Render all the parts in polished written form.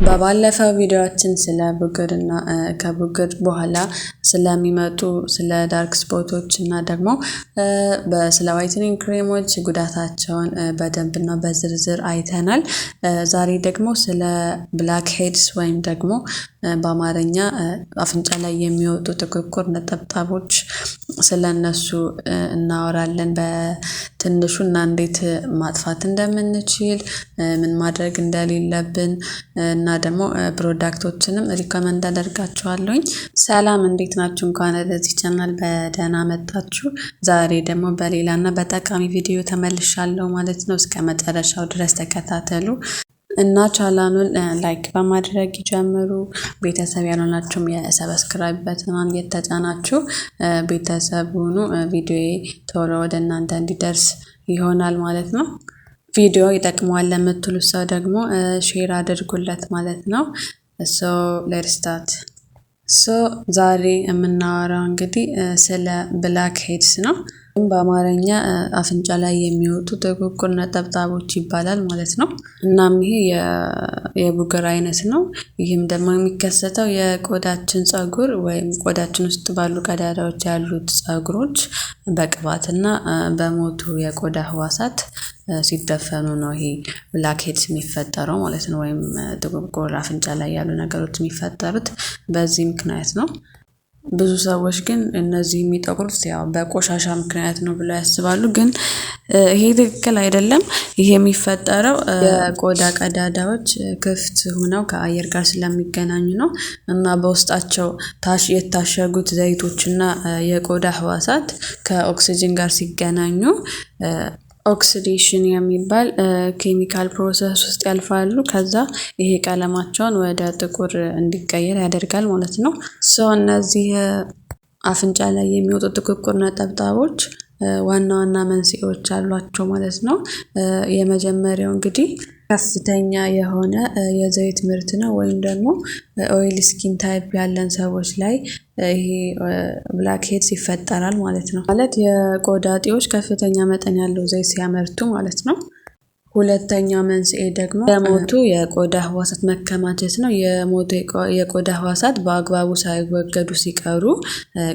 በባለፈው ቪዲዮአችን ስለ ብጉር እና ከብጉር በኋላ ስለሚመጡ ስለ dark spot ኦች እና ደግሞ ስለ whitening ክሬሞች ጉዳታቸውን በደንብ እና በዝርዝር አይተናል። ዛሬ ደግሞ ስለ blackheads ወይም ደግሞ በአማርኛ አፍንጫ ላይ የሚወጡ ጥቁር ነጠብጣቦች ስለ እነሱ እናወራለን በትንሹ እና እንዴት ማጥፋት እንደምንችል፣ ምን ማድረግ እንደሌለብን እና ደግሞ product ኦችንም recommend አደርጋችኋለሁኝ። ሰላም፣ እንዴት ናችሁ? እንኳን ወደዚህ ቻናል በደህና መጣችሁ። ዛሬ ደግሞ በሌላ እና በጠቃሚ ቪዲዮ ተመልሻለሁ ማለት ነው። እስከ መጨረሻው ድረስ ተከታተሉ እና ቻናሉን like በማድረግ ይጀምሩ። ቤተሰብ ያልሆናችሁም የ subscribe button ኗን እየተጫናችሁ ቤተሰብ ሁኑ። ቪዲዮ ቶሎ ወደ እናንተ እንዲደርስ ይሆናል ማለት ነው። ቪዲዮ ይጠቅመዋል ለምትሉት ሰው ደግሞ share አድርጉለት ማለት ነው። So let's start። So ዛሬ የምናወራው እንግዲህ ስለ blackheads ነው። በአማርኛ አፍንጫ ላይ የሚወጡ ጥቁር ነጠብጣቦች ይባላል ማለት ነው። እናም ይሄ የቡግር አይነት ነው። ይህም ደግሞ የሚከሰተው የቆዳችን ፀጉር ወይም ቆዳችን ውስጥ ባሉ ቀዳዳዎች ያሉት ፀጉሮች በቅባትና በሞቱ የቆዳ ህዋሳት ሲደፈኑ ነው ይሄ blackheads የሚፈጠረው ማለት ነው። ወይም ጥቁር አፍንጫ ላይ ያሉ ነገሮች የሚፈጠሩት በዚህ ምክንያት ነው። ብዙ ሰዎች ግን እነዚህ የሚጠቁሩት ያው በቆሻሻ ምክንያት ነው ብለው ያስባሉ። ግን ይሄ ትክክል አይደለም። ይሄ የሚፈጠረው የቆዳ ቀዳዳዎች ክፍት ሆነው ከአየር ጋር ስለሚገናኙ ነው እና በውስጣቸው የታሸጉት ዘይቶች እና የቆዳ ህዋሳት ከኦክሲጅን ጋር ሲገናኙ oxidation የሚባል chemical process ውስጥ ያልፋሉ። ከዛ ይሄ ቀለማቸውን ወደ ጥቁር እንዲቀየር ያደርጋል ማለት ነው። So እነዚህ አፍንጫ ላይ የሚወጡ ጥቁር ነጠብጣቦች ዋና ዋና መንስኤዎች አሏቸው ማለት ነው። የመጀመሪያው እንግዲህ ከፍተኛ የሆነ የዘይት ምርት ነው ወይም ደግሞ oily skin type ያለን ሰዎች ላይ ይሄ blackheads ይፈጠራል ማለት ነው። ማለት የቆዳ እጢዎች ከፍተኛ መጠን ያለው ዘይት ሲያመርቱ ማለት ነው። ሁለተኛው መንስኤ ደግሞ የሞቱ የቆዳ ህዋሳት መከማቸት ነው። የሞቱ የቆዳ ህዋሳት በአግባቡ ሳይወገዱ ሲቀሩ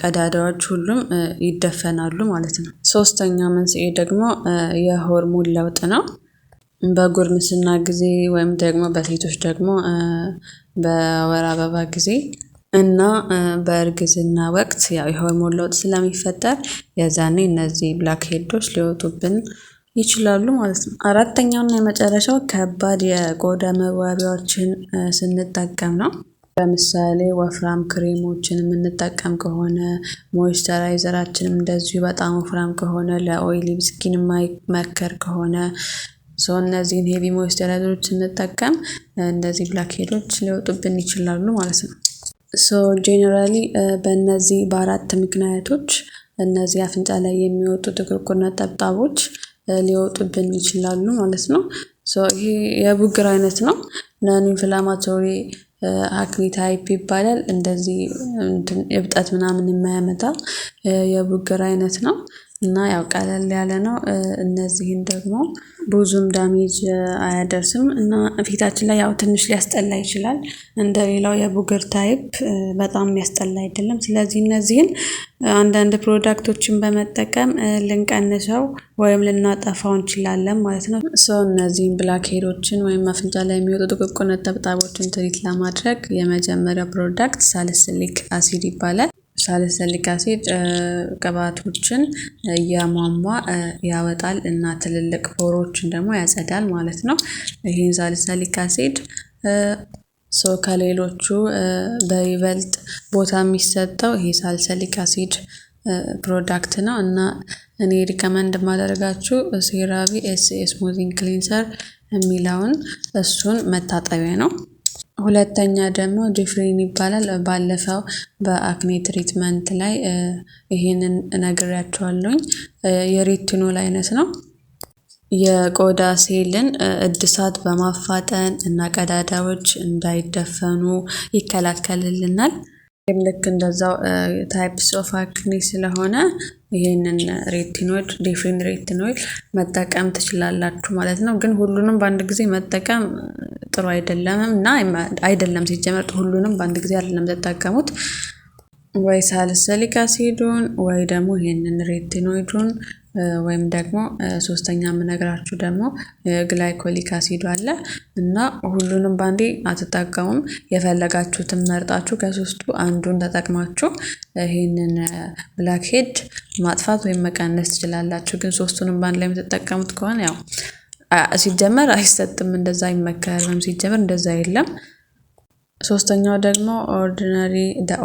ቀዳዳዎች ሁሉም ይደፈናሉ ማለት ነው። ሶስተኛው መንስኤ ደግሞ የሆርሞን ለውጥ ነው። በጉርምስና ጊዜ ወይም ደግሞ በሴቶች ደግሞ በወር አበባ ጊዜ እና በእርግዝና ወቅት ያው የሆርሞን ለውጥ ስለሚፈጠር የዛኔ እነዚህ blackhead ኦች ሊወጡብን ይችላሉ ማለት ነው። አራተኛውና የመጨረሻው ከባድ የቆዳ መዋቢያዎችን ስንጠቀም ነው። ለምሳሌ ወፍራም ክሬሞችን የምንጠቀም ከሆነ፣ moisturizer ኣችንም እንደዚሁ በጣም ወፍራም ከሆነ፣ ለ oily skin የማይመከር ከሆነ፣ so እነዚህን heavy moisturizer ኦች ስንጠቀም እንደዚህ blackhead ኦች ሊወጡብን ይችላሉ ማለት ነው። So generally በእነዚህ በአራት ምክንያቶች እነዚህ አፍንጫ ላይ የሚወጡ ጥቁር ነጠብጣቦች ሊወጡብን ይችላሉ ማለት ነው። So ይሄ የቡግር አይነት ነው። Non inflammatory acne type ይባላል። እንደዚህ እብጠት ምናምን የማያመጣ የቡግር አይነት ነው። እና ያው ቀለል ያለ ነው። እነዚህን ደግሞ ብዙም damage አያደርስም እና ፊታችን ላይ ያው ትንሽ ሊያስጠላ ይችላል። እንደ ሌላው የቡግር type በጣም የሚያስጠላ አይደለም። ስለዚህ እነዚህን አንዳንድ product ኦችን በመጠቀም ልንቀንሰው ወይም ልናጠፋው እንችላለን ማለት ነው። So እነዚህን blackhead ኦችን ወይም አፍንጫ ላይ የሚወጡ ጥቁር ነጠብጣቦችን treat ለማድረግ የመጀመሪያው product salicylic acid ይባላል። Salicylic acid ቅባቶችን እያሟሟ ያወጣል እና ትልልቅ pore ኦችን ደግሞ ያጸዳል ማለት ነው። ይህን salicylic acid so ከሌሎቹ በይበልጥ ቦታ የሚሰጠው ይሄ salicylic acid product ነው እና እኔ recommend የማደርጋችሁ CeraVe SA smoothing cleanser የሚለውን እሱን መታጠቢያ ነው። ሁለተኛ ደግሞ Differin ይባላል። ባለፈው በ acne treatment ላይ ይሄንን ነግሬያችኋለሁኝ። የ retinol አይነት ነው። የቆዳ ሴልን እድሳት በማፋጠን እና ቀዳዳዎች እንዳይደፈኑ ይከላከልልናል። ልክ እንደዛው types of acne ስለሆነ ይሄንን retinoid፣ Differin retinoid መጠቀም ትችላላችሁ ማለት ነው። ግን ሁሉንም በአንድ ጊዜ መጠቀም ጥሩ አይደለም እና አይደለም ሲጀመር ሁሉንም በአንድ ጊዜ አይደለም ተጠቀሙት። ወይ salicylic acid ኡን ወይ ደግሞ ይሄንን retinoid ኡን ወይም ደግሞ ሶስተኛ የምነግራችሁ ደግሞ glycolic acid ኡ አለ እና ሁሉንም ባንዴ አትጠቀሙም። የፈለጋችሁትን መርጣችሁ ከሶስቱ አንዱን ተጠቅማችሁ ይሄንን blackhead ማጥፋት ወይም መቀነስ ትችላላችሁ። ግን ሶስቱንም ባንድ ላይ የምትጠቀሙት ከሆነ ያው ሲጀመር አይሰጥም፣ እንደዛ አይመከርም። ሲጀመር እንደዛ የለም። ሶስተኛው ደግሞ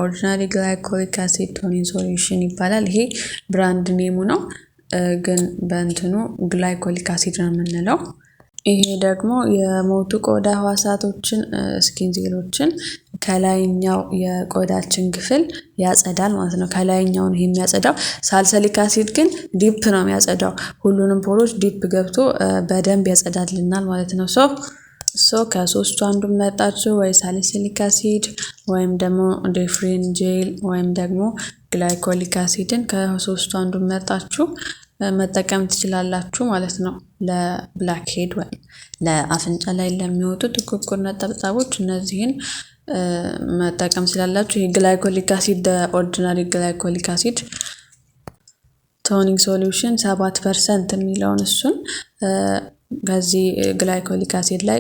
Ordinary glycolic acid toning solution ይባላል። ይሄ brand name ኡ ነው፣ ግን በእንትኑ glycolic acid ነው የምንለው። ይሄ ደግሞ የሞቱ ቆዳ ህዋሳቶችን skin ሴሎችን ከላይኛው የቆዳችን ክፍል ያጸዳል ማለት ነው። ከላይኛውን ይሄ የሚያጸዳው። Salicylic acid ግን deep ነው የሚያጸዳው። ሁሉንም pore ኦች deep ገብቶ በደንብ ያጸዳልናል ማለት ነው። So ከሶስቱ አንዱን መርጣችሁ ወይ salicylic acid ወይም ደግሞ Differin gel ወይም ደግሞ glycolic acid ን ከሶስቱ አንዱን መርጣችሁ መጠቀም ትችላላችሁ ማለት ነው። ለ blackhead ወይም ለአፍንጫ ላይ ለሚወጡ ጥቁቁር ነጠብጣቦች እነዚህን መጠቀም ትችላላችሁ። ይህ glycolic acid፣ Ordinary glycolic acid toning solution 7% የሚለውን እሱን ከዚህ glycolic acid ላይ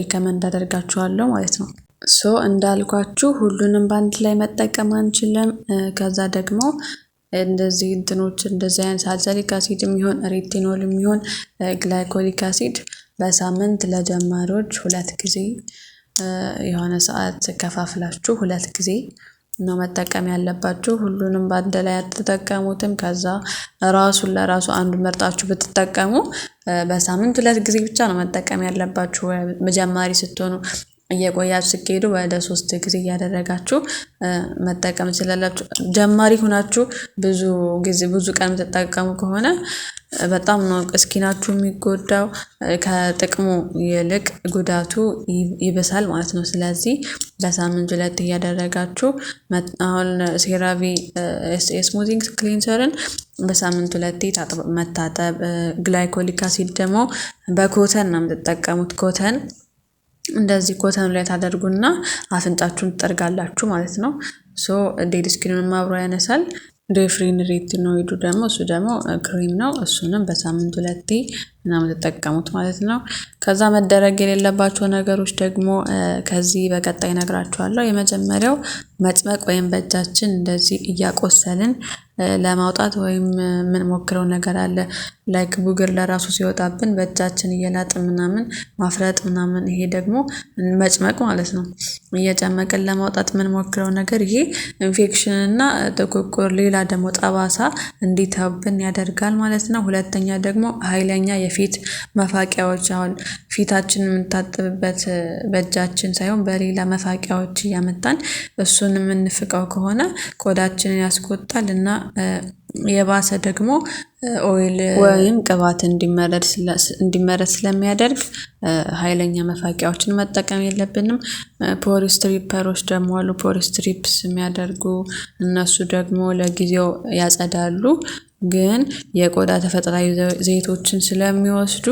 recommend አደርጋችኋለሁ ማለት ነው። So እንዳልኳችሁ ሁሉንም በአንድ ላይ መጠቀም አንችልም። ከዛ ደግሞ እንደዚህ እንትኖች እንደዚህ አይነት salicylic acid የሚሆን retinol የሚሆን glycolic acid በሳምንት ለጀማሪዎች ሁለት ጊዜ፣ የሆነ ሰዓት ከፋፍላችሁ ሁለት ጊዜ ነው መጠቀም ያለባችሁ። ሁሉንም በአንድ ላይ አትጠቀሙትም። ከዛ ራሱን ለራሱ አንዱን መርጣችሁ ብትጠቀሙ በሳምንት ሁለት ጊዜ ብቻ ነው መጠቀም ያለባችሁ ጀማሪ ስትሆኑ። እየቆያችሁ ስትሄዱ ወደ ሶስት ጊዜ እያደረጋችሁ መጠቀም ትችላላችሁ። ጀማሪ ሁናችሁ ብዙ ጊዜ ብዙ ቀን የምትጠቀሙ ከሆነ በጣም ነው skin ኣችሁ የሚጎዳው። ከጥቅሙ ይልቅ ጉዳቱ ይብሳል ማለት ነው። ስለዚህ በሳምንት ሁለት እያደረጋችሁ አሁን CeraVe smoothing cleanser ን በሳምንት ሁለቴ መታጠብ። Glycolic acid ደግሞ በ cotton ነው የምትጠቀሙት። Cotton እንደዚህ cotton ኡ ላይ ታደርጉና አፍንጫችሁን ትጠርጋላችሁ ማለት ነው። So dead skin ኑንም አብሮ ያነሳል። Differin retinoid ኡ ደግሞ እሱ ደግሞ ክሪም ነው። እሱንም በሳምንት ሁለቴ ምናምን ተጠቀሙት ማለት ነው። ከዛ መደረግ የሌለባቸው ነገሮች ደግሞ ከዚህ በቀጣይ እነግራችኋለሁ። የመጀመሪያው መጭመቅ ወይም በእጃችን እንደዚህ እያቆሰልን ለማውጣት ወይም የምንሞክረው ነገር አለ። Like ቡግር ለራሱ ሲወጣብን በእጃችን እየላጥን ምናምን ማፍረጥ ምናምን፣ ይሄ ደግሞ መጭመቅ ማለት ነው። እየጨመቅን ለማውጣት የምንሞክረው ነገር ይሄ ኢንፌክሽን እና ጥቁቁር ሌላ ደግሞ ጠባሳ እንዲተውብን ያደርጋል ማለት ነው። ሁለተኛ ደግሞ ኃይለኛ የፊት መፋቂያዎች፣ አሁን ፊታችን የምንታጠብበት በእጃችን ሳይሆን በሌላ መፋቂያዎች እያመጣን እሱን የምንፍቀው ከሆነ ቆዳችንን ያስቆጣል እና የባሰ ደግሞ oil ወይም ቅባት እንዲመረት ስለሚያደርግ ኃይለኛ መፋቂያዎችን መጠቀም የለብንም። Pore stripper ኦች ደግሞ አሉ። Pore strips የሚያደርጉ እነሱ ደግሞ ለጊዜው ያጸዳሉ፣ ግን የቆዳ ተፈጥሯዊ ዘይቶችን ስለሚወስዱ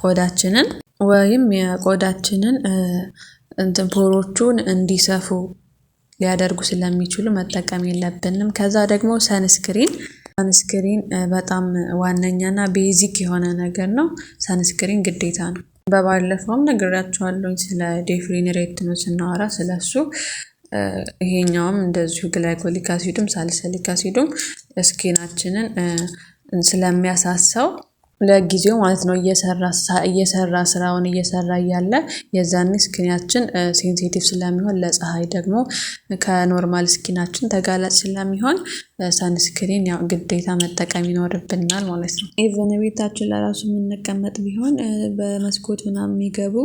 ቆዳችንን ወይም የቆዳችንን እንትን pore ኦቹን እንዲሰፉ ሊያደርጉ ስለሚችሉ መጠቀም የለብንም። ከዛ ደግሞ sunscreen። Sunscreen በጣም ዋነኛና basic የሆነ ነገር ነው። Sunscreen ግዴታ ነው። በባለፈውም ነግሬያችኋለሁኝ ስለ Differin retinol ስናወራ ስለሱ። ይሄኛውም እንደዚሁ glycolic acid ኡም salicylic acid ኡም skin ኣችንን ስለሚያሳሳው ለጊዜው ማለት ነው፣ እየሰራ ስራውን እየሰራ እያለ የዛኔ skin ኣችን sensitive ስለሚሆን ለፀሐይ ደግሞ ከ normal skin ኣችን ተጋላጭ ስለሚሆን sunscreen ያው ግዴታ መጠቀም ይኖርብናል ማለት ነው። Even ቤታችን ለራሱ የምንቀመጥ ቢሆን በመስኮት ምናምን የሚገቡ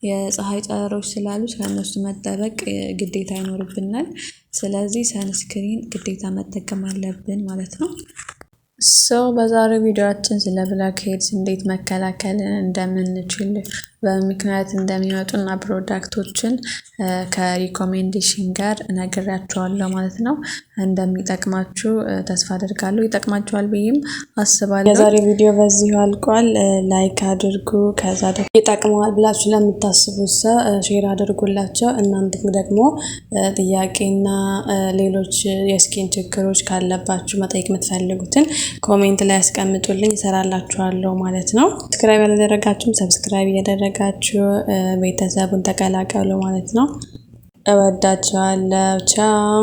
የፀሐይ ጨረሮች ስላሉ ከእነሱ መጠበቅ ግዴታ ይኖርብናል። ስለዚህ sunscreen ግዴታ መጠቀም አለብን ማለት ነው። So በዛሬው ቪዲዮአችን ስለ blackheads እንዴት መከላከል እንደምንችል፣ በምክንያት እንደሚመጡና product ኦችን ከ recommendation ጋር ነግሬያችኋለሁ ማለት ነው። እንደሚጠቅማችሁ ተስፋ አደርጋለሁ። ይጠቅማችኋል ብዬም አስባለሁ። የዛሬ ቪዲዮ በዚሁ አልቋል። Like አድርጉ። ከዛ ደግሞ ይጠቅመዋል ብላችሁ ለምታስቡት ሰው share አድርጉላቸው። እናንተም ደግሞ ጥያቄና ሌሎች የ skin ችግሮች ካለባችሁ መጠየቅ የምትፈልጉትን comment ላይ ያስቀምጡልኝ፣ እሰራላችኋለሁ ማለት ነው። Subscribe ያላደረጋችሁም subscribe እያደረጋችሁ ቤተሰቡን ተቀላቀሉ ማለት ነው። እወዳችኋለሁ። ቻው።